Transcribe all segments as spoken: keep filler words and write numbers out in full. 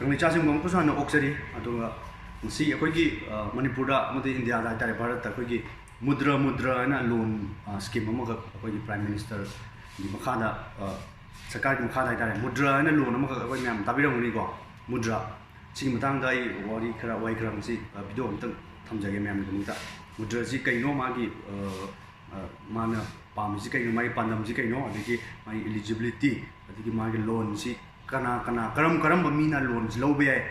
ꯀꯪꯂꯩ ꯆꯥꯁꯤꯡꯕ ꯑꯃꯨꯛꯀꯁꯨ ꯍꯟꯅ ꯑꯣꯛꯆꯔꯤ꯫ ꯑꯗꯨꯒ ꯉꯁꯤ ꯑꯩꯈꯣꯏꯒꯤ, ꯑ, ꯃꯅꯤꯄꯨꯔꯗ ꯑꯃꯗꯤ ꯏꯟꯗꯤꯌꯥꯗ ꯍꯥꯏꯇꯥꯔꯦ, ꯚꯥꯔꯠꯇ ꯑꯩꯈꯣꯏꯒꯤ ꯃꯨꯗ꯭ꯔꯥ, ꯃꯨꯗ꯭ꯔꯥ ꯍꯥꯏꯅ ꯂꯣꯟ, ꯑ, ꯁ꯭ꯀꯤꯝ ꯑꯃꯈꯛ ꯑꯩꯈꯣꯏꯒꯤ ꯄ꯭ꯔꯥꯏꯝ ꯃꯤꯅꯤꯁꯇꯔꯒꯤ ꯃꯈꯥꯗ, ꯑ, ꯁꯔꯀꯥꯔꯒꯤ ꯃꯈꯥꯗ ꯍꯥꯏꯇꯥꯔꯦ, ꯃꯨꯗ꯭ꯔꯥ ꯍꯥꯏꯅ ꯂꯣꯟ ꯑꯃꯈꯛ ꯑꯩꯈꯣꯏ ꯃꯌꯥꯝ ꯇꯥꯕꯤꯔꯝꯒꯅꯤꯀꯣ꯫ ꯃꯨꯗ꯭ꯔꯥ꯫ ꯁꯤꯒꯤ ꯃꯇꯥꯡꯗ ꯑꯩ ꯋꯥꯔꯤ ꯈꯔ, ꯋꯥꯍꯩ ꯈꯔ ꯉꯁꯤ, ꯑ, ꯚꯤꯗꯤꯑꯣ ꯑꯃꯇꯪ ꯊꯝꯖꯒꯦ ꯃꯌꯥꯝꯒꯤꯗꯃꯛꯇ꯫ ꯃꯨꯗ꯭ꯔꯥꯁꯤ ꯀꯩꯅꯣ, ꯃꯥꯒꯤ, ꯑ, ꯑ, ꯃꯥꯅ ꯄꯥꯝꯃꯤꯁꯤ ꯀꯩꯅꯣ, ꯃꯥꯒꯤ ꯄꯥꯟꯗꯝꯁꯤ ꯀꯩꯅꯣ, ꯑꯗꯒꯤ ꯃꯥꯒꯤ eligibility, ꯑꯗꯒꯤ ꯃꯥꯒꯤ ꯂꯣꯟꯁꯤ ꯀꯅꯥ ꯀꯅꯥ, ꯀꯔꯝ ꯀꯔꯝꯕ ꯃꯤꯅ ꯂꯣꯟꯁꯤ ꯂꯧꯕ ꯌꯥꯏ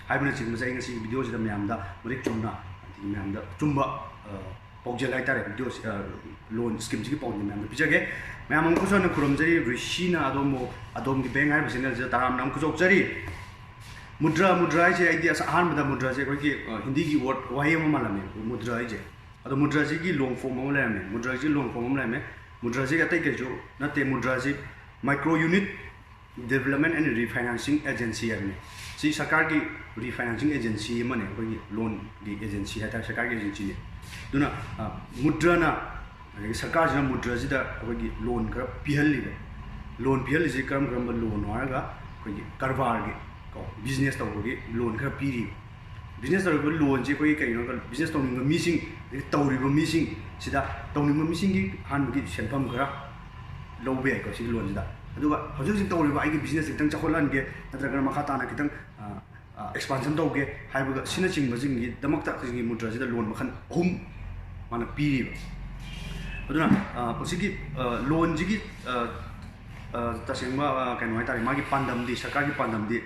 ꯍꯥꯏꯕꯅꯆꯤꯡꯕꯁꯦ ꯑꯩ ꯉꯁꯤꯒꯤ ꯚꯤꯗꯤꯑꯣꯁꯤꯗ ꯃꯌꯥꯝꯗ ꯃꯔꯤꯛ ꯆꯨꯝꯅ, ꯑꯗꯒꯤ ꯃꯌꯥꯝꯗ ꯑꯆꯨꯝꯕ, ꯑ, ꯄꯥꯎꯖꯦꯜ ꯍꯥꯏꯇꯥꯔꯦ, ꯚꯤꯗꯤꯑꯣꯁꯤ, ꯑ, ꯂꯣꯟ ꯁ꯭ꯀꯤꯝꯁꯤꯒꯤ ꯄꯥꯎꯖꯦꯜ ꯃꯌꯥꯝꯗ ꯄꯤꯖꯒꯦ꯫ ꯃꯌꯥꯝ ꯑꯃꯨꯛꯀꯁꯨ ꯍꯟꯅ ꯈꯨꯔꯨꯝꯖꯔꯤ, ꯔꯤꯁꯤꯅ ꯑꯗꯣꯝꯕꯨ, ꯑꯗꯣꯝꯒꯤ ꯕꯦꯡ ꯍꯥꯏꯔꯤꯕ ꯆꯦꯅꯦꯜꯁꯤꯗ ꯇꯔꯥꯝꯅ ꯑꯃꯨꯛꯀꯁꯨ ꯑꯣꯛꯆꯔꯤ꯫ ꯃꯨꯗ꯭ꯔꯥ, ꯃꯨꯗ꯭ꯔꯥ ꯍꯥꯏꯁꯦ ꯑꯩꯗꯤ ꯑꯁ ꯑꯍꯥꯟꯕꯗ ꯃꯨꯗ꯭ꯔꯥꯁꯦ ꯑꯩꯈꯣꯏꯒꯤ, ꯑ, ꯍꯤꯟꯗꯤꯒꯤ ꯋꯥꯔꯗ, ꯋꯥꯍꯩ ꯑꯃ ꯃꯥꯜꯂꯝꯃꯦ, ꯃꯨꯗ꯭ꯔꯥ ꯍꯥꯏꯁꯦ꯫ ꯑꯗꯣ ꯃꯨꯗ꯭ꯔꯥꯁꯤꯒꯤ ꯂꯣꯡ ꯐꯣꯝ ꯑꯃ ꯂꯩꯔꯝꯃꯦ, ꯃꯨꯗ꯭ꯔꯥꯁꯤꯒꯤ ꯂꯣꯡ ꯐꯣꯝ ꯑꯃ ꯂꯩꯔꯝꯃꯦ꯫ ꯃꯨꯗ꯭ꯔꯥꯁꯤꯒꯤ ꯑꯇꯩ ꯀꯩꯁꯨ ꯅꯠꯇꯦ, ꯃꯨꯗ꯭ꯔꯥꯁꯤ Micro Unit Development and Refinancing Agency ꯍꯥꯏꯕꯅꯤ꯫ ꯁꯤ ꯁꯔꯀꯥꯔꯒꯤ refinancing agency ꯑꯃꯅꯦ, ꯑꯩꯈꯣꯏꯒꯤ ꯂꯣꯟꯒꯤ agency ꯍꯥꯏꯇꯥꯔꯦ, ꯁꯔꯀꯥꯔꯒꯤ agencyꯅꯤ꯫ ꯑꯗꯨꯅ, ꯑ, ꯃꯨꯗ꯭ꯔꯥꯅ, ꯑꯗꯒꯤ ꯁꯔꯀꯥꯔꯁꯤꯅ ꯃꯨꯗ꯭ꯔꯥꯁꯤꯗ ꯑꯩꯈꯣꯏꯒꯤ ꯂꯣꯟ ꯈꯔ ꯄꯤꯍꯜꯂꯤꯕ꯫ ꯂꯣꯟ ꯄꯤꯍꯜꯂꯤꯁꯤ ꯀꯔꯝ ꯀꯔꯝꯕ ꯂꯣꯟꯅꯣ ꯍꯥꯏꯔꯒ, ꯑꯩꯈꯣꯏꯒꯤ ꯀꯔꯕꯥꯔꯒꯤ ꯀꯣ, business ꯇꯧꯕꯒꯤ ꯂꯣꯟ ꯈꯔ ꯄꯤꯔꯤꯕ꯫ Business ꯇꯧꯔꯤꯕ ꯂꯣꯟꯁꯤ ꯑꯩꯈꯣꯏꯒꯤ ꯀꯩꯅꯣ ꯍꯥꯏꯔꯀꯥꯟꯗ, business ꯇꯧꯅꯤꯡꯕ ꯃꯤꯁꯤꯡ, ꯑꯗꯒꯤ ꯇꯧꯔꯤꯕ ꯃꯤꯁꯤꯡ, ꯁꯤꯗ ꯇꯧꯅꯤꯡꯕ ꯃꯤꯁꯤꯡꯒꯤ ꯑꯍꯥꯟꯕꯒꯤ ꯁꯦꯟꯐꯝ ꯈꯔ ꯂꯧꯕ ꯌꯥꯏꯀꯣ ꯁꯤꯒꯤ ꯂꯣꯟꯁꯤꯗ꯫ ꯑꯗꯨꯒ ꯍꯧꯖꯤꯛ ꯍꯧꯖꯤꯛ ꯇꯧꯔꯤꯕ ꯑꯩꯒꯤ business ꯈꯤꯇꯪ ꯆꯥꯎꯈꯠꯍꯟꯒꯦ, ꯅꯠꯇ꯭ꯔꯒꯅ ꯃꯈꯥ ꯇꯥꯅ ꯈꯤꯇꯪ, ꯑ, ꯑ, expansion ꯇꯧꯒꯦ ꯍꯥꯏꯕꯒ ꯑꯁꯤꯅꯆꯤꯡꯕꯁꯤꯡꯒꯤꯗꯃꯛꯇ ꯑꯩꯈꯣꯏꯒꯤ ꯃꯨꯗ꯭ꯔꯥꯁꯤꯗ ꯂꯣꯟ ꯃꯈꯜ ꯑꯍꯨꯝ ꯃꯥꯅ ꯄꯤꯔꯤꯕ꯫ ꯑꯗꯨꯅ, ꯑ, ꯃꯁꯤꯒꯤ, ꯑ, ꯂꯣꯟꯁꯤꯒꯤ, ꯑ, ꯑ, ꯇꯁꯦꯡꯕ, ꯑ, ꯀꯩꯅꯣ ꯍꯥꯏꯇꯥꯔꯦ, ꯃꯥꯒꯤ ꯄꯥꯟꯗꯝꯗꯤ, ꯁꯔꯀꯥꯔꯒꯤ ꯄꯥꯟꯗꯝꯗꯤ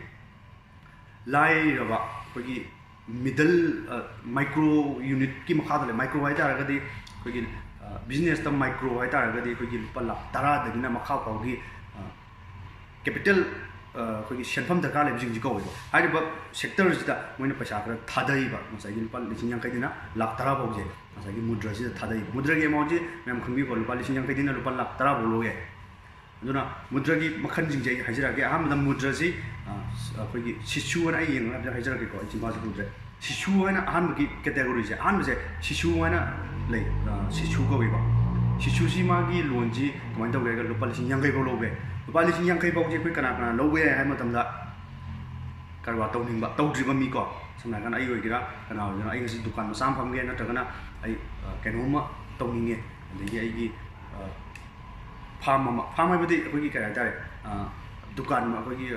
ꯂꯥꯏꯔꯕ ꯑꯩꯈꯣꯏꯒꯤ middle, ꯑ, micro unitꯀꯤ ꯃꯈꯥꯗ ꯂꯩ꯫ Micro ꯍꯥꯏꯇꯥꯔꯒꯗꯤ ꯑꯩꯈꯣꯏꯒꯤ, ꯑ, businessꯇ micro ꯍꯥꯏꯇꯥꯔꯒꯗꯤ ꯑꯩꯈꯣꯏꯒꯤ ꯂꯨꯄꯥ ꯂꯥꯈ ꯇꯔꯥꯗꯒꯤꯅ ꯃꯈꯥ ꯐꯥꯎꯒꯤ, ꯑ, capital, ꯑ, ꯑꯩꯈꯣꯏꯒꯤ ꯁꯦꯟꯐꯝ ꯗꯔꯀꯥꯔ ꯂꯩꯕꯁꯤꯡꯁꯤ ꯀꯧꯋꯦꯕ꯫ ꯍꯥꯏꯔꯤꯕ sectorꯁꯤꯗ ꯃꯣꯏꯅ ꯄꯩꯁꯥ ꯈꯔ ꯊꯥꯗꯩꯕ, ꯉꯁꯥꯏꯒꯤ ꯂꯨꯄꯥ ꯂꯤꯁꯤꯡ ꯌꯥꯡꯈꯩꯗꯩꯅ ꯂꯥꯈ ꯇꯔꯥ ꯐꯥꯎꯁꯦ ꯉꯁꯥꯏꯒꯤ ꯃꯨꯗ꯭ꯔꯥꯁꯤꯗ ꯊꯥꯗꯩꯕ꯫ ꯃꯨꯗ꯭ꯔꯥꯒꯤ amountꯁꯤ ꯃꯌꯥꯝ ꯈꯪꯕꯤꯀꯣ, ꯂꯨꯄꯥ ꯂꯤꯁꯤꯡ ꯌꯥꯡꯈꯩꯗꯩꯅ ꯂꯨꯄꯥ ꯂꯥꯈ ꯇꯔꯥ ꯐꯥꯎ ꯂꯧ ꯌꯥꯏ꯫ ꯑꯗꯨꯅ ꯃꯨꯗ꯭ꯔꯥꯒꯤ ꯃꯈꯜꯁꯤꯡꯁꯦ ꯑꯩ ꯍꯥꯏꯖꯔꯛꯑꯒꯦ꯫ ꯑꯍꯥꯟꯕꯗ ꯃꯨꯗ꯭ꯔꯥꯁꯤ, ꯑ, ꯑꯩꯈꯣꯏꯒꯤ ꯁꯤꯁꯨ ꯍꯥꯏꯅ ꯑꯩ ꯌꯦꯡꯉꯒ ꯍꯥꯏꯐꯦꯠ ꯍꯥꯏꯖꯔꯛꯀꯦꯀꯣ, ꯑꯩ ꯆꯤꯟꯐꯥꯁꯨ ꯄꯨꯗ꯭ꯔꯦ꯫ ꯁꯤꯁꯨ ꯍꯥꯏꯅ ꯑꯍꯥꯟꯕꯒꯤ categoryꯁꯦ, ꯑꯍꯥꯟꯕꯁꯦ ꯁꯤꯁꯨ ꯍꯥꯏꯅ ꯂꯩ, ꯑ, ꯁꯤꯁꯨ ꯀꯧꯋꯦꯕ꯫ ꯁꯤꯁꯨꯁꯤ ꯃꯥꯒꯤ ꯂꯣꯟꯁꯤ ꯀꯃꯥꯏꯅ ꯇꯧꯒꯦ ꯍꯥꯏꯔꯒ ꯂꯨꯄꯥ ꯂꯤꯁꯤꯡ ꯌꯥꯡꯈꯩ ꯐꯥꯎ ꯂꯧꯕ ꯌꯥꯏ꯫ ꯂꯨꯄꯥ ꯂꯤꯁꯤꯡ ꯌꯥꯡꯈꯩ ꯐꯥꯎꯁꯦ ꯑꯩꯈꯣꯏ ꯀꯅꯥ ꯀꯅꯥ ꯂꯧꯕ ꯌꯥꯏ ꯍꯥꯏꯕ ꯃꯇꯝꯗ, ꯀꯔꯕꯥꯔ ꯇꯧꯅꯤꯡꯕ, ꯇꯧꯗ꯭ꯔꯤꯕ ꯃꯤꯀꯣ, ꯁꯝꯅ ꯍꯥꯏꯔꯀꯥꯟꯗ ꯑꯩ ꯑꯣꯏꯒꯦꯔꯥ, ꯀꯅꯥ ꯑꯣꯏꯒꯦꯔꯥ, ꯑꯩ ꯉꯁꯤ ꯗꯨꯀꯥꯟ ꯃꯆꯥ ꯑꯃ ꯐꯝꯒꯦ, ꯅꯠꯇ꯭ꯔꯒꯅ ꯑꯩ ꯀꯩꯅꯣꯝꯃ ꯇꯧꯅꯤꯡꯉꯦ, ꯑꯗꯒꯤ ꯑꯩꯒꯤ ꯐꯥꯝ ꯑꯃ, ꯐꯥꯝ ꯍꯥꯏꯕꯗꯤ ꯑꯩꯈꯣꯏꯒꯤ ꯀꯩ ꯍꯥꯏꯇꯥꯔꯦ, ꯗꯨꯀꯥꯟ, ꯑꯩꯈꯣꯏꯒꯤ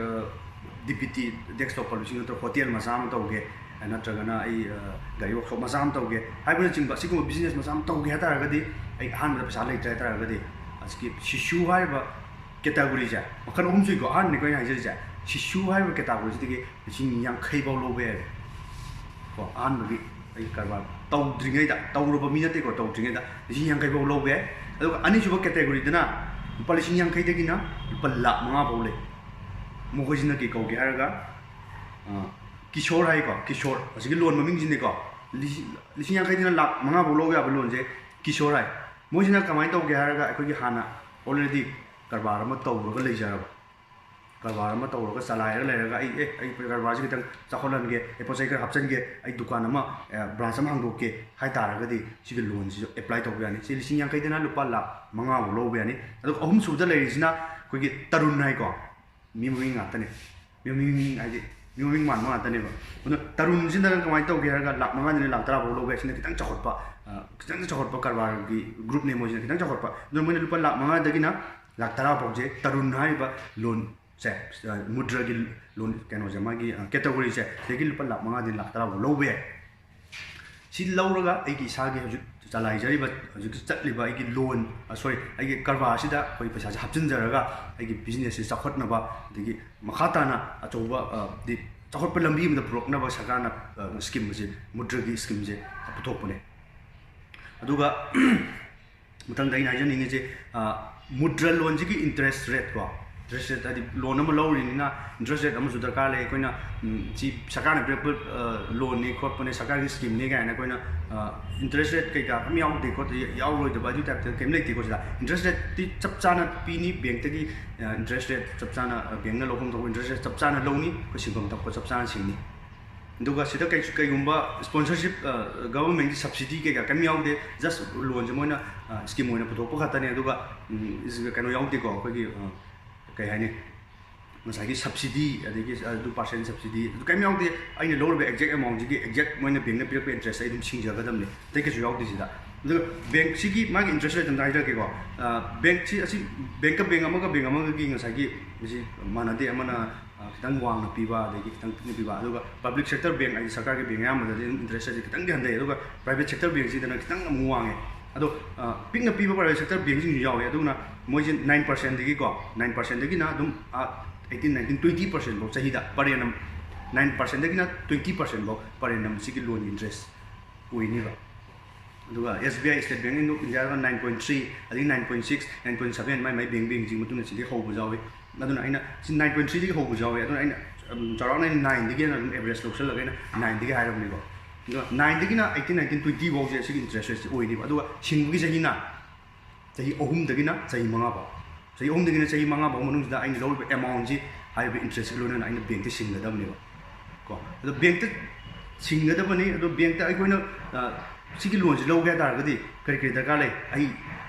ꯗꯤ ꯄꯤ ꯇꯤ, ꯗꯦꯁꯛꯇꯣꯞ ꯄꯕ꯭ꯂꯤꯁꯤꯡ ꯅꯠꯇ꯭ꯔꯒ ꯍꯣꯇꯦꯜ ꯃꯆꯥ ꯑꯃ ꯇꯧꯒꯦ, ꯅꯠꯇ꯭ꯔꯒꯅ ꯑꯩ ꯒꯥꯔꯤ ꯋꯥꯛꯁꯣꯞ ꯃꯆꯥ ꯑꯃ ꯇꯧꯒꯦ ꯍꯥꯏꯕꯅꯆꯤꯡꯕ, ꯁꯤꯒꯨꯝꯕ ꯕꯤꯖꯤꯅꯦꯁ ꯃꯆꯥ ꯑꯃ ꯇꯧꯒꯦ ꯍꯥꯏ ꯇꯥꯔꯒꯗꯤ, ꯑꯩ ꯑꯍꯥꯟꯕꯗ ꯄꯩꯁꯥ ꯂꯩꯇ꯭ꯔꯦ ꯍꯥꯏ ꯇꯥꯔꯒꯗꯤ, ꯑꯁꯤꯒꯤ ꯁꯤꯁꯨ ꯍꯥꯏꯔꯤꯕ ꯀꯦꯇꯥꯒꯣꯔꯤꯁꯦ ꯃꯈꯜ ꯑꯍꯨꯝ ꯁꯨꯏꯀꯣ꯫ ꯑꯍꯥꯟꯕꯅꯤꯀꯣ ꯑꯩꯅ ꯍꯥꯏꯖꯔꯤꯁꯦ, ꯁꯤꯁꯨ ꯍꯥꯏꯔꯤꯕ ꯀꯦꯇꯥꯒꯣꯔꯤꯁꯤꯗꯒꯤ ꯂꯤꯁꯤꯡ ꯌꯥꯡꯈꯩ ꯐꯥꯎ ꯂꯧꯕ ꯌꯥꯏ ꯀꯣ꯫ ꯑꯍꯥꯟꯕꯒꯤ ꯑꯩ ꯀꯔꯕꯥꯔ ꯇꯧꯗ꯭ꯔꯤꯉꯩꯗ, ꯇꯧꯔꯕ ꯃꯤ ꯅꯠꯇꯦꯀꯣ, ꯇꯧꯗ꯭ꯔꯤꯉꯩꯗ ꯂꯤꯁꯤꯡ ꯌꯥꯡꯈꯩ ꯐꯥꯎ ꯂꯧꯕ ꯌꯥꯏ꯫ ꯑꯗꯨꯒ ꯑꯅꯤꯁꯨꯕ ꯀꯦꯇꯦꯒꯣꯔꯤꯗꯅ ꯂꯨꯄꯥ ꯂꯤꯁꯤꯡ ꯌꯥꯡꯈꯩꯗꯒꯤꯅ ꯂꯨꯄꯥ ꯂꯥꯛ ꯃꯉꯥ ꯐꯥꯎ ꯂꯩ꯫ ꯃꯈꯣꯏꯁꯤꯅ ꯀꯩ ꯀꯧꯒꯦ ꯍꯥꯏꯔꯒ, ꯑ, ꯀꯤꯁꯣꯔ ꯍꯥꯏꯀꯣ, ꯀꯤꯁꯣꯔ, ꯍꯧꯖꯤꯛꯀꯤ ꯂꯣꯟ ꯃꯃꯤꯡꯁꯤꯅꯤꯀꯣ, ꯂꯤꯁꯤꯡ, ꯂꯤꯁꯤꯡ ꯌꯥꯡꯈꯩꯗꯩꯅ ꯂꯥꯛ ꯃꯉꯥ ꯐꯥꯎ ꯂꯧꯕ ꯌꯥꯕ ꯂꯣꯟꯁꯦ ꯀꯤꯁꯣꯔ ꯍꯥꯏ꯫ ꯃꯣꯏꯁꯤꯅ ꯀꯃꯥꯏꯅ ꯇꯧꯒꯦ ꯍꯥꯏꯔꯒ, ꯑꯩꯈꯣꯏꯒꯤ ꯍꯥꯟꯅ already ꯀꯔꯕꯥꯔ ꯑꯃ ꯇꯧꯔꯒ ꯂꯩꯖꯔꯕ, ꯀꯔꯕꯥꯔ ꯑꯃ ꯇꯧꯔꯒ ꯆꯂꯥꯏꯔꯒ ꯂꯩꯔꯒ, "ꯑꯩ, ꯑꯦ, ꯑꯩ ꯀꯔꯕꯥꯔꯁꯤ ꯈꯤꯇꯪ ꯆꯥꯎꯈꯠꯍꯟꯒꯦ, ꯑꯩ ꯄꯣꯠ ꯆꯩ ꯈꯔ ꯍꯥꯞꯆꯤꯟꯒꯦ, ꯑꯩ ꯗꯨꯀꯥꯟ ꯑꯃ, ꯑꯦ, ꯕ꯭ꯔꯥꯟꯁ ꯑꯃ ꯍꯥꯡꯗꯣꯛꯀꯦ" ꯍꯥꯏ ꯇꯥꯔꯒꯗꯤ, ꯁꯤꯒꯤ ꯂꯣꯟꯁꯤꯁꯨ ꯑꯦꯄ꯭ꯂꯥꯏ ꯇꯧꯕ ꯌꯥꯅꯤ꯫ ꯁꯤ ꯂꯤꯁꯤꯡ ꯌꯥꯡꯈꯩꯗꯩꯅ ꯂꯨꯄꯥ ꯂꯥꯛ ꯃꯉꯥ ꯐꯥꯎ ꯂꯧꯕ ꯌꯥꯅꯤ꯫ ꯑꯗꯨꯒ ꯑꯍꯨꯝꯁꯨꯕꯗ ꯂꯩꯔꯤꯁꯤꯅ ꯑꯩꯈꯣꯏꯒꯤ ꯇꯔꯨꯟ ꯍꯥꯏꯀꯣ, ꯃꯤ ꯃꯃꯤꯡ ꯉꯥꯛꯇꯅꯦ꯫ ꯃꯤ ꯃꯃꯤꯡ ꯍꯥꯏꯗꯤ, ꯃꯤ ꯃꯃꯤꯡ ꯃꯥꯟꯕ ꯉꯥꯛꯇꯅꯦꯕ꯫ ꯑꯗꯨꯅ ꯇꯔꯨꯟꯁꯤꯅ ꯀꯃꯥꯏꯅ ꯇꯧꯒꯦ ꯍꯥꯏꯔꯒ, ꯂꯥꯛ ꯃꯉꯥꯗꯒꯤ ꯂꯥꯛ ꯇꯔꯥ ꯐꯥꯎ ꯂꯧꯕ ꯌꯥꯏ꯫ ꯁꯤꯅ ꯈꯤꯇꯪ ꯆꯥꯎꯈꯠꯄ, ꯑ, ꯈꯤꯇꯪ ꯆꯥꯎꯈꯠꯄ ꯀꯔꯕꯥꯔꯒꯤ ꯒ꯭ꯔꯨꯞꯅꯦ ꯃꯣꯏꯁꯤꯅ, ꯈꯤꯇꯪ ꯆꯥꯎꯈꯠꯄ꯫ ꯑꯗꯨꯅ ꯃꯣꯏꯅ ꯂꯨꯄꯥ ꯂꯥꯛ ꯃꯉꯥꯗꯒꯤꯅ ꯂꯥꯛ ꯇꯔꯥ ꯐꯥꯎꯁꯦ ꯇꯔꯨꯟ ꯍꯥꯏꯔꯤꯕ ꯂꯣꯟꯁꯦ, ꯑ, ꯃꯨꯗ꯭ꯔꯒꯤ ꯂꯣꯟ, ꯀꯩꯅꯣꯁꯦ, ꯃꯥꯒꯤ, ꯑ, ꯀꯦꯇꯒꯣꯔꯤꯁꯦ, ꯁꯤꯗꯒꯤ ꯂꯨꯄꯥ ꯂꯥꯛ ꯃꯉꯥꯗꯒꯤ ꯂꯥꯛ ꯇꯔꯥ ꯐꯥꯎ ꯂꯧꯕ ꯌꯥꯏ꯫ ꯁꯤ ꯂꯧꯔꯒ ꯑꯩꯒꯤ ꯏꯁꯥꯒꯤ ꯍꯧꯖꯤꯛ ꯆꯂꯥꯏꯖꯔꯤꯕ, ꯍꯧꯖꯤꯛ ꯆꯠꯂꯤꯕ ꯑꯩꯒꯤ ꯂꯣꯟ, ꯑ, ꯁꯣꯔꯤ, ꯑꯩꯒꯤ ꯀꯔꯕꯥꯔꯁꯤꯗ ꯑꯩꯈꯣꯏ ꯄꯩꯁꯥꯁꯦ ꯍꯥꯞꯆꯤꯟꯖꯔꯒ, ꯑꯩꯒꯤ ꯕꯤꯖꯤꯅꯦꯁꯁꯦ ꯆꯥꯎꯈꯠꯅꯕ, ꯑꯗꯒꯤ ꯃꯈꯥ ꯇꯥꯅ ꯑꯆꯧꯕ, ꯑ, ꯗꯤ ꯆꯥꯎꯈꯠꯄ ꯂꯝꯕꯤ ꯑꯃꯗ ꯄꯨꯔꯛꯅꯕ ꯁꯔꯀꯥꯔꯅ, ꯑ, ꯁ꯭ꯀꯤꯝ ꯑꯁꯤ, ꯃꯨꯗ꯭ꯔꯒꯤ ꯁ꯭ꯀꯤꯝꯁꯦ ꯄꯨꯊꯣꯛꯄꯅꯦ꯫ ꯑꯗꯨꯒ ꯃꯊꯪꯗ ꯑꯩꯅ ꯍꯥꯏꯖꯅꯤꯡꯉꯤꯁꯦ, ꯑ, ꯃꯨꯗ꯭ꯔ ꯂꯣꯟꯁꯤꯒꯤ ꯏꯟꯇꯔꯦꯁ ꯔꯦꯠ ꯀꯣ, ꯏꯟꯇꯔꯦꯁ ꯔꯦꯠ ꯍꯥꯏꯗꯤ ꯂꯣꯟ ꯑꯃ ꯂꯧꯔꯤꯅꯤꯅ ꯏꯟꯇꯔꯦꯁ ꯔꯦꯠ ꯑꯃꯁꯨ ꯗꯔꯀꯥꯔ ꯂꯩ꯫ ꯑꯩꯈꯣꯏꯅ, ꯎꯝ, ꯁꯤ ꯁꯔꯀꯥꯔꯅ ꯄꯤꯔꯛꯄ, ꯑ, ꯂꯣꯟꯅꯤ ꯈꯣꯠꯄꯅꯤ, ꯁꯔꯀꯥꯔꯒꯤ ꯁ꯭ꯀꯤꯝꯅꯤ ꯀꯥꯏꯅ ꯑꯩꯈꯣꯏꯅ, ꯑ, ꯏꯟꯇꯔꯦꯁ ꯔꯦꯠ ꯀꯩꯀꯥ ꯀꯩꯝ ꯌꯥꯎꯗꯦ ꯈꯣꯠꯇꯦ, ꯌꯥꯎꯔꯣꯏꯗꯕ ꯑꯗꯨꯒꯤ ꯇꯥꯏꯞꯇ ꯀꯩꯝ ꯂꯩꯇꯦꯀꯣ꯫ ꯁꯤꯗ ꯏꯟꯇꯔꯦꯁ ꯔꯦꯠꯇꯤ ꯆꯞ ꯆꯥꯅ ꯄꯤꯅꯤ ꯕꯦꯡꯛꯇꯒꯤ, ꯑ, ꯏꯟꯇꯔꯦꯁ ꯔꯦꯠ ꯆꯞ ꯆꯥꯅ, ꯑ, ꯕꯦꯡꯛꯅ ꯂꯧꯐꯝ ꯊꯣꯛꯄ ꯏꯟꯇꯔꯦꯁ ꯔꯦꯠ ꯆꯞ ꯆꯥꯅ ꯂꯧꯅꯤ, ꯑꯩꯈꯣꯏ ꯁꯤꯟꯐꯝ ꯊꯣꯛꯄ ꯆꯞ ꯆꯥꯅ ꯁꯤꯡꯅꯤ꯫ ꯑꯗꯨꯒ ꯁꯤꯗ ꯀꯩ-, ꯀꯩꯒꯨꯝꯕ ꯁ꯭ꯄꯣꯟꯁꯔꯁꯤꯞ, ꯑ, ꯒꯚꯔꯟꯃꯦꯟꯠꯀꯤ ꯁꯕꯁꯤꯗꯤ ꯀꯩꯀꯥ ꯀꯩꯝ ꯌꯥꯎꯗꯦ, ꯖꯁ ꯂꯣꯟꯁꯦ ꯃꯣꯏꯅ, ꯑ, ꯁ꯭ꯀꯤꯝ ꯑꯣꯏꯅ ꯄꯨꯊꯣꯛꯄ ꯈꯛꯇꯅꯦ꯫ ꯑꯗꯨꯒ, ꯎꯝ, ꯀꯩꯅꯣ ꯌꯥꯎꯗꯦꯀꯣ, ꯑꯩꯈꯣꯏꯒꯤ, ꯑ, ꯀꯩ ꯍꯥꯏꯅꯤ, ꯉꯁꯥꯏꯒꯤ subsidy, ꯑꯗꯒꯤ ꯑꯗꯨ percent subsidy, ꯑꯗꯨ ꯀꯔꯤꯝ ꯌꯥꯎꯗꯦ꯫ ꯑꯩꯅ ꯂꯧꯔꯤꯕ exact amount ꯁꯤꯒꯤ exact ꯃꯣꯏꯅ bank ꯅ ꯄꯤꯔꯛꯄ interest ꯑꯩ ꯑꯗꯨꯝ ꯁꯤꯡꯖꯒꯗꯕꯅꯤ, ꯑꯇꯩ ꯀꯩꯁꯨ ꯌꯥꯎꯗꯦ ꯁꯤꯗ꯫ ꯑꯗꯨꯒ bank ꯁꯤꯒꯤ ꯃꯥꯒꯤ interest rate ꯑꯝꯇ ꯍꯥꯏꯖꯔꯛꯀꯦꯀꯣ꯫ ꯑ, bank ꯁꯤ ꯑꯁꯤ bank ꯀ bank ꯑꯃꯒ bank ꯑꯃꯒꯒꯤ ꯉꯁꯥꯏꯒꯤ ꯃꯁꯤ ꯃꯥꯟꯅꯗꯦ꯫ ꯑꯃꯅ, ꯑ, ꯈꯤꯇꯪ ꯋꯥꯡꯅ ꯄꯤꯕ, ꯑꯗꯒꯤ ꯈꯤꯇꯪ ꯄꯤꯛꯅ ꯄꯤꯕ꯫ ꯑꯗꯨꯒ public sector bank ꯍꯥꯏꯗꯤ ꯁꯔꯀꯥꯔꯒꯤ bank ꯑꯌꯥꯝꯕꯗꯗꯤ ꯑꯗꯨꯝ interest rate ꯁꯤ ꯈꯤꯇꯪꯗꯤ ꯍꯟꯊꯩ꯫ ꯑꯗꯨꯒ private sector bank ꯁꯤꯗꯅ ꯈꯤꯇꯪ ꯑꯃꯨꯛ ꯋꯥꯡꯉꯦ꯫ ꯑꯗꯣ, ꯑ, ꯄꯤꯛꯅ ꯄꯤꯕ private sector bank ꯁꯤꯡꯁꯨ ꯌꯥꯎꯋꯦ꯫ ꯑꯗꯨꯅ ꯃꯣꯏꯁꯦ nine percent ꯗꯒꯤꯀꯣ, nine percent ꯗꯒꯤꯅ ꯑꯗꯨꯝ, ꯑ, eighteen, nineteen, twenty percent ꯐꯥꯎ ꯆꯍꯤꯗ per annum, nine percent ꯗꯒꯤꯅ twenty percent ꯐꯥꯎ per annum ꯁꯤꯒꯤ loan ꯒꯤ interest ꯑꯣꯏꯅꯤꯕ꯫ ꯑꯗꯨꯒ S B I, State Bank of India the nine point three, ꯑꯗꯒꯤ nine point six, nine point seven, ꯃꯥꯏ ꯃꯥꯏ bank bank ꯁꯤꯒꯤ ꯃꯇꯨꯡ ꯏꯟꯅ ꯁꯤꯗꯒꯤ ꯍꯧꯕꯁꯨ ꯌꯥꯎꯋꯤ꯫ ꯑꯗꯨꯅ ꯑꯩꯅ ꯁꯤ nine point three ꯗꯒꯤ ꯍꯧꯕꯁꯨ ꯌꯥꯎꯋꯤ꯫ ꯑꯗꯨꯅ ꯑꯩꯅ, ꯎꯝ, ꯆꯥꯎꯔꯥꯛꯅ ꯑꯩꯅ nine ꯗꯒꯤ ꯑꯩꯅ ꯑꯗꯨꯝ average ꯂꯧꯁꯜꯂꯒ ꯑꯩꯅ nine ꯗꯒꯤ ꯍꯥꯏꯔꯕꯅꯤꯀꯣ꯫ ꯑꯗꯨꯒ nine ꯗꯒꯤꯅ eighteen, nineteen, twenty ꯐꯥꯎꯁꯦ ꯁꯤꯒꯤ interest rate ꯁꯦ ꯑꯣꯏꯅꯤꯕ꯫ ꯑꯗꯨꯒ ꯁꯤꯡꯕꯒꯤ ꯆꯍꯤꯅ ꯆꯍꯤ ꯑꯍꯨꯝꯗꯒꯤꯅ ꯆꯍꯤ ꯃꯉꯥ ꯐꯥꯎ꯫ ꯆꯍꯤ ꯑꯍꯨꯝꯗꯒꯤꯅ ꯆꯍꯤ ꯃꯉꯥ ꯐꯥꯎ ꯃꯅꯨꯡꯁꯤꯗ ꯑꯩꯅ ꯂꯧꯔꯤꯕ amount ꯁꯤ, ꯍꯥꯏꯔꯤꯕ interest ꯀ ꯂꯣꯏꯅꯅ ꯑꯩꯅ bank ꯇ ꯁꯤꯡꯒꯗꯕꯅꯦꯕ꯫ ꯀꯣ, ꯑꯗꯣ bank ꯇ ꯁꯤꯡꯒꯗꯕꯅꯤ꯫ ꯑꯗꯣ bank ꯇ ꯑꯩꯈꯣꯏꯅ, ꯑ, ꯁꯤꯒꯤ loan ꯁꯤ ꯂꯧꯒꯦ ꯍꯥꯏ ꯇꯥꯔꯒꯗꯤ ꯀꯔꯤ ꯀꯔꯤ ꯗꯔꯀꯥꯔ ꯂꯩ? ꯑꯩ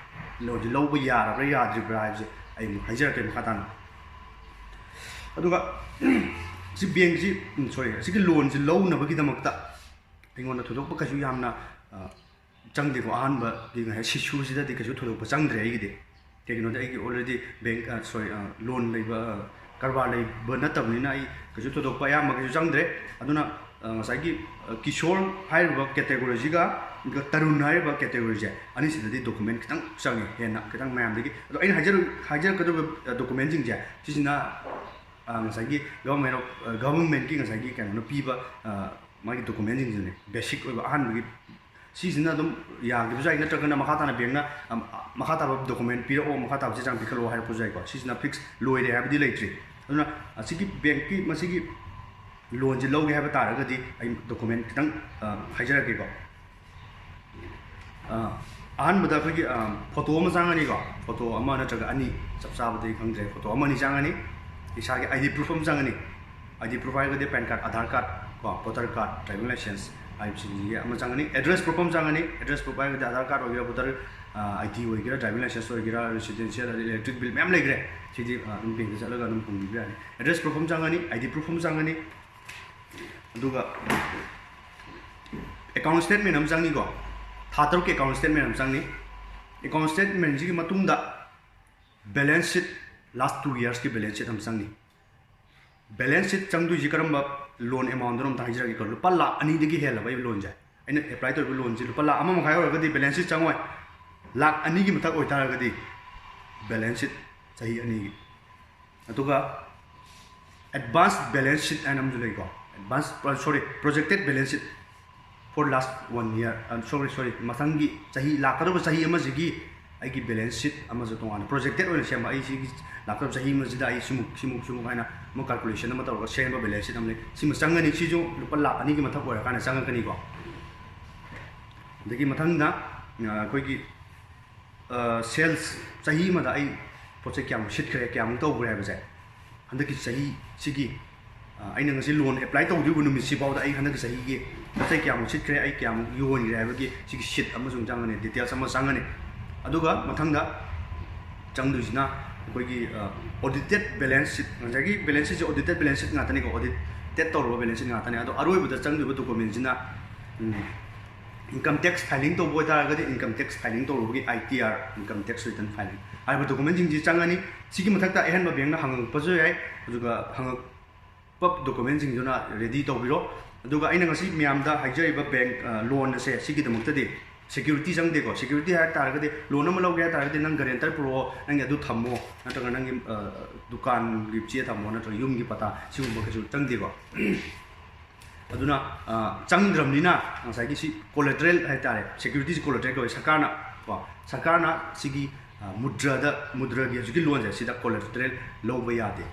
loan ꯁꯤ ꯂꯧꯕ ꯌꯥꯔꯕ꯭ꯔꯥ ꯌꯥꯗ꯭ꯔꯤꯕ꯭ꯔꯥ ꯍꯥꯏꯕꯁꯦ ꯑꯩ ꯑꯃꯨꯛ ꯍꯥꯏꯖꯔꯛꯀꯦ ꯃꯈꯥ ꯇꯥꯅ꯫ ꯑꯗꯨꯒ ꯁꯤ bank ꯁꯤ, ꯎꯝ, sorry, ꯁꯤꯒꯤ loan ꯁꯤ ꯂꯧꯅꯕꯒꯤꯗꯃꯛꯇ ꯑꯩꯉꯣꯟꯗ ꯊꯣꯏꯗꯣꯛꯄ ꯀꯩꯁꯨ ꯌꯥꯝꯅ, ꯑ, ꯆꯪꯗꯦꯀꯣ꯫ ꯑꯍꯥꯟꯕꯒꯤ ꯉꯁꯥꯏ ꯁꯤꯁꯨꯁꯤꯗꯗꯤ ꯀꯩꯁꯨ ꯊꯣꯏꯗꯣꯛꯄ ꯆꯪꯗ꯭ꯔꯦ ꯑꯩꯒꯤꯗꯤ꯫ ꯀꯩꯒꯤꯅꯣꯗꯤ ꯑꯩꯒꯤ already bank, ꯑ, sorry, ꯑ, loan ꯂꯩꯕ, ꯑ, ꯀꯔꯕꯥꯔ ꯂꯩꯕ ꯅꯠꯇꯕꯅꯤꯅ ꯑꯩ ꯀꯩꯁꯨ ꯊꯣꯏꯗꯣꯛꯄ ꯑꯌꯥꯝꯕ ꯀꯩꯁꯨ ꯆꯪꯗ꯭ꯔꯦ꯫ ꯑꯗꯨꯅ, ꯑ, ꯉꯁꯥꯏꯒꯤ, ꯑ, ꯀꯤꯁꯣꯔ ꯍꯥꯏꯔꯤꯕ category ꯁꯤꯒ, ꯑꯗꯨꯒ ꯇꯔꯨꯟ ꯍꯥꯏꯔꯤꯕ category ꯁꯦ ꯑꯅꯤꯁꯤꯗꯗꯤ document ꯈꯤꯇꯪ ꯆꯪꯉꯦ ꯍꯦꯟꯅ, ꯈꯤꯇꯪ ꯃꯌꯥꯝꯗꯒꯤ꯫ ꯑꯗꯣ ꯑꯩꯅ ꯍꯥꯏꯖꯔ-, ꯍꯥꯏꯖꯔꯛꯀꯗꯧꯔꯤꯕ, ꯑ, document ꯁꯤꯡꯁꯦ ꯁꯤꯁꯤꯅ, ꯑ, ꯉꯁꯥꯏꯒꯤ government of, ꯑ, government ꯀꯤ ꯉꯁꯥꯏꯒꯤ ꯀꯩꯅꯣꯅ ꯄꯤꯕ, ꯑ, ꯃꯥꯒꯤ document ꯁꯤꯡꯁꯤꯅꯦ, basic ꯑꯣꯏꯕ ꯑꯍꯥꯟꯕꯒꯤ ꯁꯤꯁꯤꯅ ꯑꯗꯨꯝ ꯌꯥꯈꯤꯕꯁꯨ ꯌꯥꯏ, ꯅꯠꯇ꯭ꯔꯒꯅ ꯃꯈꯥ ꯇꯥꯅ bank ꯅ, ꯑꯝ, ꯃꯈꯥ ꯇꯥꯕ document ꯄꯤꯔꯛꯑꯣ, ꯃꯈꯥ ꯇꯥꯕ ꯆꯦ ꯆꯥꯡ ꯄꯤꯈꯠꯂꯛꯑꯣ ꯍꯥꯏꯔꯛꯄꯁꯨ ꯌꯥꯏꯀꯣ꯫ ꯁꯤꯁꯤꯅ fix ꯂꯣꯏꯔꯦ ꯍꯥꯏꯕꯗꯤ ꯂꯩꯇ꯭ꯔꯤ꯫ ꯑꯗꯨꯅ ꯑꯁꯤꯒꯤ bank ꯀꯤ ꯃꯁꯤꯒꯤ loan ꯁꯦ ꯂꯧꯒꯦ ꯍꯥꯏꯕ ꯇꯥꯔꯒꯗꯤ ꯑꯩ document ꯈꯤꯇꯪ, ꯑ, ꯍꯥꯏꯖꯔꯛꯀꯦꯀꯣ꯫ ꯑ, ꯑꯍꯥꯟꯕꯗ ꯑꯩꯈꯣꯏꯒꯤ, ꯑ, photo ꯑꯃ ꯆꯪꯉꯅꯤꯀꯣ꯫ Photo ꯑꯃ ꯅꯠꯇ꯭ꯔꯒ ꯑꯅꯤ, ꯆꯞ ꯆꯥꯕꯗꯤ ꯈꯪꯗ꯭ꯔꯦ, photo ꯑꯃ ꯑꯅꯤ ꯆꯪꯉꯅꯤ꯫ ꯏꯁꯥꯒꯤ I D proof ꯑꯃ ꯆꯪꯉꯅꯤ꯫ I D proof ꯍꯥꯏꯔꯒꯗꯤ PAN card, Aadhaar card ꯀꯣ, voter card, driving license ꯍꯥꯏꯕꯁꯤꯡꯁꯤꯒꯤ ꯑꯃ ꯆꯪꯉꯅꯤ꯫ Address proof ꯑꯃ ꯆꯪꯉꯅꯤ꯫ Address proof ꯍꯥꯏꯔꯒꯗꯤ Aadhaar card ꯑꯣꯏꯒꯦꯔꯥ, voter, ꯑ, I D ꯑꯣꯏꯒꯦꯔꯥ, driving license ꯑꯣꯏꯒꯦꯔꯥ, residential, ꯑꯗꯩ electric bill ꯃꯌꯥꯝ ꯂꯩꯈ꯭ꯔꯦ꯫ ꯁꯤꯗꯤ ꯑꯗꯨꯝ ꯕꯦꯡꯗ ꯆꯠꯂꯒ ꯑꯗꯨꯝ ꯍꯪꯕꯤꯕ ꯌꯥꯅꯤ꯫ ꯑꯦꯗ꯭ꯔꯦꯁ ꯄ꯭ꯔꯨꯐ ꯑꯃ ꯆꯪꯉꯅꯤ, ꯑꯥꯏ ꯗꯤ ꯄ꯭ꯔꯨꯐ ꯑꯃ ꯆꯪꯉꯅꯤ, ꯑꯗꯨꯒ ꯑꯦꯀꯥꯎꯟ ꯁ꯭ꯇꯦꯠꯃꯦꯟ ꯑꯃ ꯆꯪꯅꯤꯀꯣ꯫ ꯊꯥ ꯇꯔꯨꯛꯀꯤ ꯑꯦꯀꯥꯎꯟ ꯁ꯭ꯇꯦꯠꯃꯦꯟ ꯑꯃ ꯆꯪꯅꯤ꯫ ꯑꯦꯀꯥꯎꯟ ꯁ꯭ꯇꯦꯠꯃꯦꯟꯁꯤꯒꯤ ꯃꯇꯨꯡꯗ ꯕꯦꯂꯦꯟꯁ ꯁꯤꯠ, ꯂꯥꯁ ꯇꯨ ꯌꯔꯁꯀꯤ ꯕꯦꯂꯦꯟꯁ ꯁꯤꯠ ꯑꯃ ꯆꯪꯅꯤ꯫ ꯕꯦꯂꯦꯟꯁ ꯁꯤꯠ ꯆꯪꯗꯣꯏꯁꯤ ꯀꯔꯝꯕ ꯂꯣꯟ ꯑꯦꯃꯥꯎꯟꯗꯅꯣ ꯑꯝꯇ ꯍꯥꯏꯖꯔꯛꯒꯦꯀꯣ꯫ ꯂꯨꯄꯥ ꯂꯥꯈ ꯑꯅꯤꯗꯒꯤ ꯍꯦꯜꯂꯕ ꯑꯩ ꯂꯣꯟꯁꯦ, ꯑꯩꯅ ꯑꯦꯄ꯭ꯂꯥꯏ ꯇꯧꯔꯤꯕ ꯂꯣꯟꯁꯦ ꯂꯨꯄꯥ ꯂꯥꯈ ꯑꯃ ꯃꯈꯥꯏ ꯑꯣꯏꯔꯒꯗꯤ ꯕꯦꯂꯦꯟꯁ ꯁꯤꯠ ꯆꯪꯉꯣꯏ꯫ ꯂꯥꯈ ꯑꯅꯤꯒꯤ ꯃꯊꯛ ꯑꯣꯏꯇꯥꯔꯒꯗꯤ ꯕꯦꯂꯦꯟꯁ ꯁꯤꯠ ꯆꯍꯤ ꯑꯅꯤꯒꯤ꯫ ꯑꯗꯨꯒ ꯑꯦꯗꯚꯥꯟꯁ ꯕꯦꯂꯦꯟꯁ ꯁꯤꯠ ꯍꯥꯏꯅ ꯑꯃꯁꯨ ꯂꯩꯀꯣ꯫ Advance, sorry, projected balance sheet for last one year, sorry, sorry, ꯃꯊꯪꯒꯤ ꯆꯍꯤ, ꯂꯥꯛꯀꯗꯧꯕ ꯆꯍꯤ ꯑꯃꯁꯤꯒꯤ ꯑꯩꯒꯤ ꯕꯦꯂꯦꯟꯁ ꯁꯤꯠ ꯑꯃꯁꯨ ꯇꯣꯉꯥꯟꯅ ꯄ꯭ꯔꯣꯖꯦꯛꯇꯦꯠ ꯑꯣꯏꯅ ꯁꯦꯝꯕ, ꯑꯩ ꯁꯤꯒꯤ ꯂꯥꯛꯀꯗꯧꯕ ꯆꯍꯤ ꯑꯃꯁꯤꯗ ꯑꯩ ꯁꯤꯃꯨꯛ, ꯁꯤꯃꯨꯛ, ꯁꯤꯃꯨꯛ ꯍꯥꯏꯅ ꯑꯃ ꯀꯥꯜꯀꯨꯂꯦꯁꯟ ꯑꯃ ꯇꯧꯔꯒ ꯁꯦꯝꯕ ꯕꯦꯂꯦꯟꯁ ꯁꯤꯠ ꯑꯃ ꯂꯩ꯫ ꯁꯤꯃ ꯆꯪꯒꯅꯤ, ꯁꯤꯁꯨ ꯂꯨꯄꯥ ꯂꯥꯈ ꯑꯅꯤꯒꯤ ꯃꯊꯛ ꯑꯣꯏꯔꯀꯥꯟꯗ ꯆꯪꯉꯛꯀꯅꯤꯀꯣ꯫ ꯑꯗꯒꯤ ꯃꯊꯪꯗ, ꯑ, ꯑꯩꯈꯣꯏꯒꯤ, ꯑ, ꯁꯦꯜꯁ, ꯆꯍꯤ ꯑꯃꯗ ꯑꯩ ꯄꯣꯠ ꯆꯩ ꯀꯌꯥꯃꯨꯛ ꯁꯤꯠꯈ꯭ꯔꯦ, ꯀꯌꯥꯃꯨꯛ ꯇꯧꯈ꯭ꯔꯦ ꯍꯥꯏꯕꯁꯦ ꯍꯟꯗꯛꯀꯤ ꯆꯍꯤꯁꯤꯒꯤ, ꯑ, ꯑꯩꯅ ꯉꯁꯤ ꯂꯣꯟ ꯑꯦꯄ꯭ꯂꯥꯏ ꯇꯧꯗ꯭ꯔꯤꯕ ꯅꯨꯃꯤꯠꯁꯤꯐꯥꯎꯗ ꯑꯩ ꯍꯟꯗꯛꯀꯤ ꯆꯍꯤꯒꯤ ꯄꯣꯠ ꯆꯩ ꯀꯌꯥꯃꯨꯛ ꯁꯤꯠꯈ꯭ꯔꯦ, ꯑꯩ ꯀꯌꯥꯃꯨꯛ ꯌꯣꯟꯈ꯭ꯔꯦ ꯍꯥꯏꯕꯒꯤ ꯁꯤꯒꯤ ꯁꯤꯠ ꯑꯃꯁꯨ ꯆꯪꯒꯅꯤ, ꯗꯤꯇꯦꯜꯁ ꯑꯃ ꯆꯪꯒꯅꯤ꯫ ꯑꯗꯨꯒ ꯃꯊꯪꯗ ꯆꯪꯗꯣꯏꯁꯤꯅ ꯑꯩꯈꯣꯏꯒꯤ, ꯑ, ꯑꯣꯗꯤꯇꯦꯠ ꯕꯦꯂꯦꯟꯁ ꯁꯤꯠ꯫ ꯉꯁꯥꯏꯒꯤ ꯕꯦꯂꯦꯟꯁ ꯁꯤꯠꯁꯦ ꯑꯣꯗꯤꯇꯦꯠ ꯕꯦꯂꯦꯟꯁ ꯁꯤꯠ ꯉꯥꯛꯇꯅꯤꯀꯣ, ꯑꯣꯗꯤꯇꯦꯠ ꯇꯧꯔꯕ ꯕꯦꯂꯦꯟꯁ ꯁꯤꯠ ꯉꯥꯛꯇꯅꯤ꯫ ꯑꯗꯣ ꯑꯔꯣꯏꯕꯗ ꯆꯪꯗꯣꯏꯕ ꯗꯣꯀꯨꯃꯦꯟꯁꯤꯅ, ꯎꯝ, ꯏꯟꯀꯝ ꯇꯦꯛꯁ ꯐꯥꯏꯂꯤꯡ ꯇꯧꯕ ꯑꯣꯏꯇꯥꯔꯒꯗꯤ ꯏꯟꯀꯝ ꯇꯦꯛꯁ ꯐꯥꯏꯂꯤꯡ ꯇꯧꯔꯨꯕꯒꯤ I T R, income tax return filing ꯍꯥꯏꯔꯤꯕ ꯗꯣꯀꯨꯃꯦꯟꯁꯤꯡꯁꯤ ꯆꯪꯉꯅꯤ꯫ ꯁꯤꯒꯤ ꯃꯊꯛꯇ ꯑꯍꯦꯟꯕ ꯕꯦꯡꯅ ꯍꯪꯉꯛꯄꯁꯨ ꯌꯥꯏ, ꯑꯗꯨꯒ ꯍꯪꯉꯛꯄ ꯗꯣꯀꯨꯃꯦꯟꯁꯤꯡꯗꯨꯅ ꯔꯦꯗꯤ ꯇꯧꯕꯤꯔꯣ꯫ ꯑꯗꯨꯒ ꯑꯩꯅ ꯉꯁꯤ ꯃꯌꯥꯝꯗ ꯍꯥꯏꯖꯔꯤꯕ ꯕꯦꯡ, ꯑ, ꯂꯣꯟ ꯑꯁꯦ ꯁꯤꯒꯤꯗꯃꯛꯇꯗꯤ ꯁꯦꯀ꯭ꯌꯨꯔꯤꯇꯤ ꯆꯪꯗꯦꯀꯣ꯫ ꯁꯦꯀ꯭ꯌꯨꯔꯤꯇꯤ ꯍꯥꯏ ꯇꯥꯔꯒꯗꯤ, ꯂꯣꯟ ꯑꯃ ꯂꯧꯒꯦ ꯍꯥꯏ ꯇꯥꯔꯒꯗꯤ ꯅꯪ ꯒꯔꯦꯟꯇꯔ ꯄꯨꯔꯛꯑꯣ, ꯅꯪꯒꯤ ꯑꯗꯨ ꯊꯝꯃꯣ, ꯅꯠꯇ꯭ꯔꯒ ꯅꯪꯒꯤ, ꯑ, ꯗꯨꯀꯥꯟꯒꯤ ꯆꯦ ꯊꯝꯃꯣ, ꯅꯠꯇ꯭ꯔꯒ ꯌꯨꯝꯒꯤ ꯄꯇꯥ, ꯁꯤꯒꯨꯝꯕ ꯀꯩꯁꯨ ꯆꯪꯗꯦꯀꯣ꯫ ꯑꯗꯨꯅ, ꯑ, ꯆꯪꯗ꯭ꯔꯕꯅꯤꯅ ꯉꯁꯥꯏꯒꯤ ꯁꯤ ꯀꯣꯂꯦꯇꯔꯦꯜ ꯍꯥꯏꯇꯥꯔꯦ, ꯁꯦꯀ꯭ꯌꯨꯔꯤꯇꯤꯁꯤ ꯀꯣꯂꯦꯇꯔꯦꯜ ꯀꯧꯋꯦ꯫ ꯁꯔꯀꯥꯔꯅ ꯀꯣ, ꯁꯔꯀꯥꯔꯅ ꯁꯤꯒꯤ, ꯑ, ꯃꯨꯗ꯭ꯔꯥꯗ, ꯃꯨꯗ꯭ꯔꯥꯒꯤ ꯍꯧꯖꯤꯛꯀꯤ ꯂꯣꯟꯁꯦ ꯁꯤꯗ ꯀꯣꯂꯦꯇꯔꯦꯜ ꯂꯧꯕ ꯌꯥꯗꯦ꯫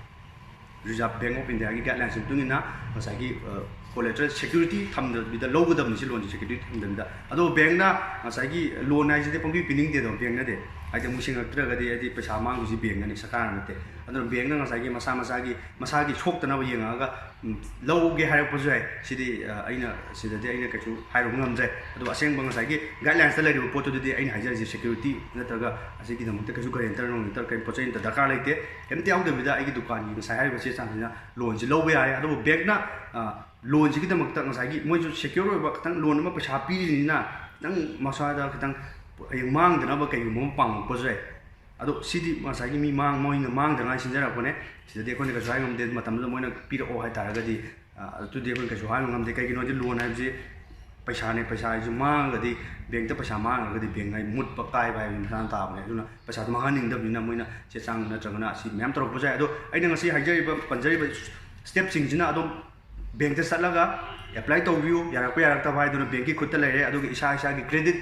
Reserve Bank of Indiaꯒꯤ ꯒꯥꯏꯗꯂꯥꯏꯟꯁꯀꯤ ꯃꯇꯨꯡ ꯏꯟꯅ ꯉꯁꯥꯏꯒꯤ, ꯑ, collateral security ꯊꯝꯗꯕꯤꯗ ꯂꯧꯒꯗꯕꯅꯤ꯫ ꯁꯤ loanꯁꯦ security ꯊꯝꯗꯕꯤꯗ꯫ ꯑꯗꯣ bankꯅ ꯉꯁꯥꯏꯒꯤ loan ꯍꯥꯏꯁꯤꯗꯤ ꯄꯪꯄꯤ ꯄꯤꯅꯤꯡꯗꯦꯗꯣ bankꯅꯗꯤ, ꯍꯥꯏꯗꯤ ꯑꯃꯨꯛ ꯁꯤꯡꯉꯛꯇ꯭ꯔꯒꯗꯤ ꯍꯥꯏꯗꯤ ꯄꯩꯁꯥ ꯃꯥꯡꯗꯣꯏꯁꯤ bankꯅꯅꯤ, ꯁꯔꯀꯥꯔꯅ ꯅꯠꯇꯦ꯫ ꯑꯗꯨꯅ bankꯅ ꯉꯁꯥꯏꯒꯤ ꯃꯁꯥ ꯃꯁꯥꯒꯤ ꯃꯁꯥꯒꯤ ꯁꯣꯛꯇꯅꯕ ꯌꯦꯡꯉꯛꯑꯒ ꯎꯝ, ꯂꯧꯒꯦ ꯍꯥꯏꯔꯛꯄꯁꯨ ꯌꯥꯏ꯫ ꯁꯤꯗꯤ ꯑ, ꯑꯩꯅ ꯁꯤꯗꯗꯤ ꯑꯩꯅ ꯀꯩꯁꯨ ꯍꯥꯏꯔꯨꯕ ꯉꯝꯗ꯭ꯔꯦ꯫ ꯑꯗꯨꯒ ꯑꯁꯦꯡꯕ ꯉꯁꯥꯏꯒꯤ guidelines ꯂꯩꯔꯤꯕ ꯄꯣꯠꯇꯨꯗꯗꯤ ꯑꯩꯅ ꯍꯥꯏꯖꯔꯤꯁꯦ security ꯅꯠꯇ꯭ꯔꯒ ꯑꯁꯤꯒꯤꯗꯃꯛꯇ ꯀꯩꯁꯨ guarantor ꯅꯨꯡꯒꯦꯟꯇꯔ ꯀꯔꯤ ꯄꯣꯠ ꯆꯩ ꯑꯝꯇ ꯗꯔꯀꯥꯔ ꯂꯩꯇꯦ꯫ ꯀꯩꯝꯇ ꯌꯥꯎꯗꯕꯤꯗ ꯑꯩꯒꯤ ꯗꯨꯀꯥꯟꯒꯤ ꯉꯁꯥꯏ ꯍꯥꯏꯔꯤꯕ ꯆꯦ ꯆꯥꯡꯁꯤꯅ loanꯁꯤ ꯂꯧꯕ ꯌꯥꯏ꯫ ꯑꯗꯨꯕꯨ bankꯅ ꯑ, loanꯁꯤꯒꯤꯗꯃꯛꯇ ꯉꯁꯥꯏꯒꯤ ꯃꯣꯏꯁꯨ secure ꯑꯣꯏꯕ ꯈꯤꯇꯪ loan ꯑꯃ ꯄꯩꯁꯥ ꯄꯤꯔꯤꯅꯤꯅ ꯈꯤꯇꯪ ꯃꯁꯥꯗ ꯈꯤꯇꯪ ꯍꯌꯦꯡ ꯃꯥꯡꯗꯅꯕ ꯀꯩꯒꯨꯝꯕ ꯑꯃ ꯄꯥꯝꯃꯛꯄꯁꯨ ꯌꯥꯏ꯫ ꯑꯗꯣ ꯁꯤꯗꯤ ꯉꯁꯥꯏꯒꯤ ꯃꯤ ꯃꯥꯡ-, ꯃꯣꯏꯅ ꯃꯥꯡꯗꯅꯉꯥꯏ ꯁꯤꯟꯖꯔꯛꯄꯅꯦ꯫ ꯁꯤꯗꯗꯤ ꯑꯩꯈꯣꯏꯅ ꯀꯩꯁꯨ ꯍꯥꯏ ꯉꯝꯗꯦ꯫ ꯃꯇꯝꯗꯨꯗ ꯃꯣꯏꯅ ꯄꯤꯔꯛꯑꯣ ꯍꯥꯏ ꯇꯥꯔꯒꯗꯤ, ꯑ, ꯑꯗꯨꯗꯤ ꯑꯩꯈꯣꯏꯅ ꯀꯩꯁꯨ ꯍꯥꯏꯕ ꯉꯝꯗꯦ꯫ ꯀꯩꯒꯤꯅꯣꯗꯤ loan ꯍꯥꯏꯕꯁꯤ ꯄꯩꯁꯥꯅꯦ, ꯄꯩꯁꯥ ꯍꯥꯏꯁꯤ ꯃꯥꯡꯉꯒꯗꯤ, bankꯇ ꯄꯩꯁꯥ ꯃꯥꯡꯉꯒꯗꯤ bank ꯍꯥꯏ ꯃꯨꯠꯄ ꯀꯥꯏꯕ ꯍꯥꯏꯕꯁꯤ ꯃꯁꯥꯅ ꯇꯥꯕꯅꯦ꯫ ꯑꯗꯨꯅ ꯄꯩꯁꯥꯗꯣ ꯃꯥꯡꯍꯟꯅꯤꯡꯗꯕꯅꯤꯅ ꯃꯣꯏꯅ ꯆꯦ ꯆꯥꯡ ꯅꯠꯇ꯭ꯔꯒꯅ ꯑꯁꯤ ꯃꯌꯥꯝ ꯇꯧꯔꯛꯄꯁꯨ ꯌꯥꯏ꯫ ꯑꯗꯣ ꯑꯩꯅ ꯉꯁꯤ ꯍꯥꯏꯖꯔꯤꯕ, ꯄꯟꯖꯔꯤꯕ stepꯁꯤꯡꯁꯤꯅ ꯑꯗꯨꯝ bankꯇ ꯆꯠꯂꯒ apply ꯇꯧꯕꯤꯌꯨ, ꯌꯥꯔꯛꯄ ꯌꯥꯔꯛꯇꯕ ꯍꯥꯏꯗꯨꯅ bankꯀꯤ ꯈꯨꯠꯇ ꯂꯩꯔꯦ꯫ ꯑꯗꯨꯒ ꯏꯁꯥ ꯏꯁꯥꯒꯤ credit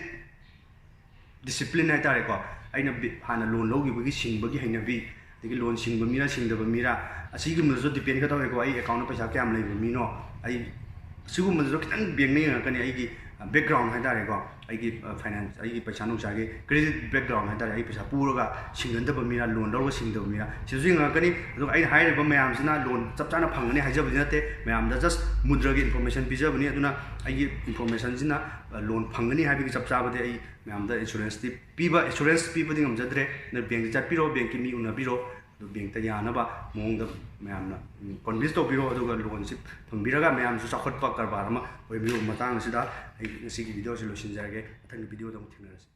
discipline ꯍꯥꯏꯇꯥꯔꯦꯀꯣ, ꯑꯩꯅ ꯕꯤ-, ꯍꯥꯟꯅ loan ꯂꯧꯈꯤꯕꯒꯤ ꯁꯤꯡꯕꯒꯤ ꯍꯩꯅꯕꯤ, ꯑꯗꯒꯤ loan ꯁꯤꯡꯕ ꯃꯤꯔꯥ ꯁꯤꯡꯗꯕ ꯃꯤꯔꯥ, ꯑꯁꯤꯒꯨꯝꯕꯗꯁꯨ depend ꯈꯔ ꯇꯧꯋꯦꯀꯣ꯫ ꯑꯩ accountꯇ ꯄꯩꯁꯥ ꯀꯌꯥꯝ ꯂꯩꯕ ꯃꯤꯅꯣ, ꯑꯩ ꯁꯤꯒꯨꯝꯕꯗꯁꯨ ꯈꯤꯇꯪ bankꯅ ꯌꯦꯡꯉꯛꯀꯅꯤ꯫ ꯑꯩꯒꯤ, ꯑ, background ꯍꯥꯏꯇꯥꯔꯦꯀꯣ, ꯑꯩꯒꯤ, ꯑ, finance, ꯑꯩꯒꯤ ꯄꯩꯁꯥ ꯅꯨꯡꯁꯥꯒꯤ credit background ꯍꯥꯏꯇꯥꯔꯦ, ꯑꯩ ꯄꯩꯁꯥ ꯄꯨꯔꯒ ꯁꯤꯡꯒꯟꯗꯕ ꯃꯤꯔꯥ, loan ꯂꯧꯔꯒ ꯁꯤꯡꯗꯕ ꯃꯤꯔꯥ, ꯁꯤꯁꯨ ꯌꯦꯡꯉꯛꯀꯅꯤ꯫ ꯑꯗꯨꯒ ꯑꯩꯅ ꯍꯥꯏꯔꯤꯕ ꯃꯌꯥꯝꯁꯤꯅ loan ꯆꯞ ꯆꯥꯅ ꯐꯪꯒꯅꯤ ꯍꯥꯏꯖꯕꯗꯤ ꯅꯠꯇꯦ, ꯃꯌꯥꯝꯗ just ꯃꯨꯗ꯭ꯔꯒꯤ information ꯄꯤꯖꯕꯅꯤ꯫ ꯑꯗꯨꯅ ꯑꯩꯒꯤ informationꯁꯤꯅ, ꯑ, loan ꯐꯪꯒꯅꯤ ꯍꯥꯏꯕꯒꯤ ꯆꯞ ꯆꯥꯕꯗꯤ ꯑꯩ ꯃꯌꯥꯝꯗ assuranceꯇꯤ ꯄꯤꯕ, assurance ꯄꯤꯕꯗꯤ ꯉꯝꯖꯗ꯭ꯔꯦ꯫ ꯑꯗꯨꯅ bankꯇ ꯆꯠꯄꯤꯔꯣ, bankꯀꯤ ꯃꯤ ꯎꯅꯕꯤꯔꯣ, ꯑꯗꯨ bankꯇ ꯌꯥꯅꯕ ꯃꯑꯣꯡꯗ ꯃꯌꯥꯝꯅ, ꯎꯝ, convince ꯇꯧꯕꯤꯔꯣ꯫ ꯑꯗꯨꯒ loanꯁꯤ ꯐꯪꯕꯤꯔꯒ ꯃꯌꯥꯝꯁꯨ ꯆꯥꯎꯈꯠꯄ ꯀꯔꯕꯥꯔ ꯑꯃ ꯑꯣꯏꯕꯤꯌꯨ꯫ ꯃꯇꯥꯡ ꯑꯁꯤꯗ ꯑꯩ ꯉꯁꯤꯒꯤ videoꯁꯤ ꯂꯣꯏꯁꯤꯟꯖꯔꯒꯦ꯫ ꯃꯊꯪꯒꯤ videoꯗ ꯑꯃꯨꯛ ꯊꯦꯡꯅꯔꯁꯤ꯫